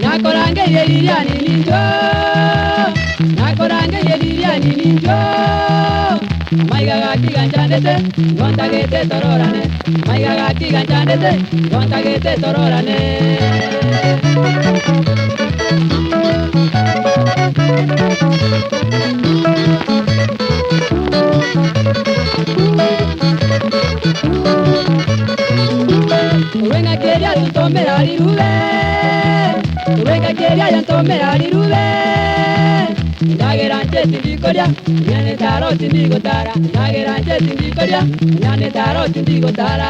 Nakorangeirie ririani ninchwo, nakorangeirie ririani ninchwo, Amaiga gaki ganchandete, igo ntagete tororane, Amaiga gaki ganchandete, igo ntagete tororane. Korwa engaki eria tontomera rirube, korwa engaki eria yantomera rirube, Endagera nche tindikoria, nonya netaro tindigotara, Endagera nche tindikoria, nonya netaro tindigotara.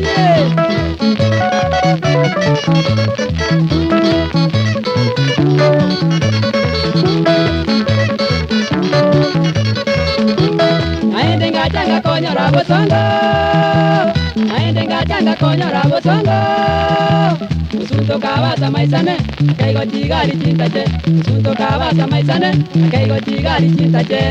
Yeah. Naende ngacha ngakonyora bosongo, naende ngacha ngakonyora bosongo. Osunto kabasa maisane, akaigo chigari chintache. Osunto kabasa maisane, akaigo chigari chintache.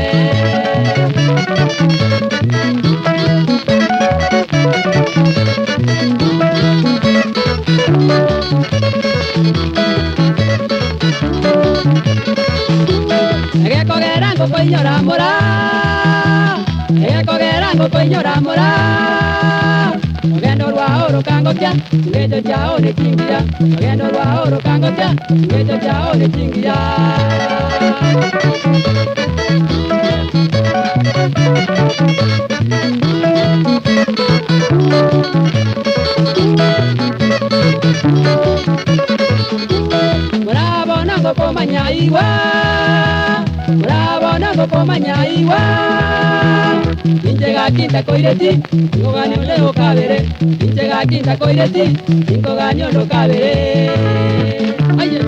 Egekogera ngokoinyora mora, egekogera ngokoinyora mora. Ogendo rwao rokangokia, chingecho chiao ne chingiya. Ogendo rwao rokangokia, chingecho chiao ne chingiya. Murabona ngokomanya igwa, murabona ngokomanya igwa. Inche gaki ntakoireti, nkogania onde okabere. Inche gaki ntakoireti, nkogania onde okabere. Aye.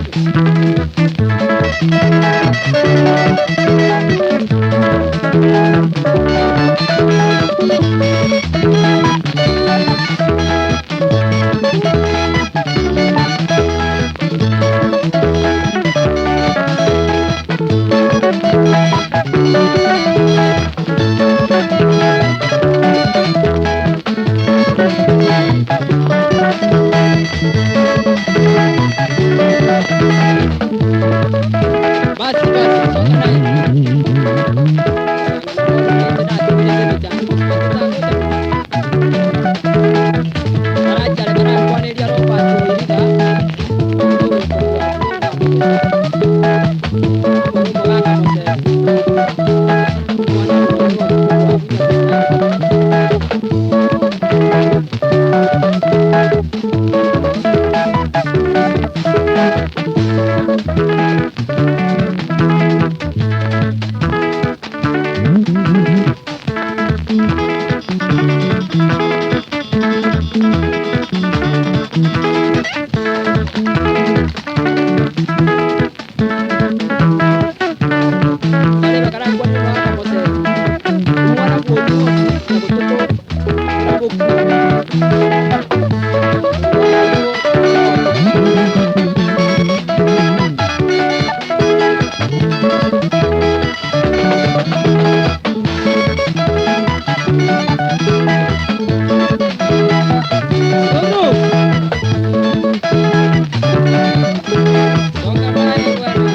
Basi basi, songa naye. Songa naye bwana.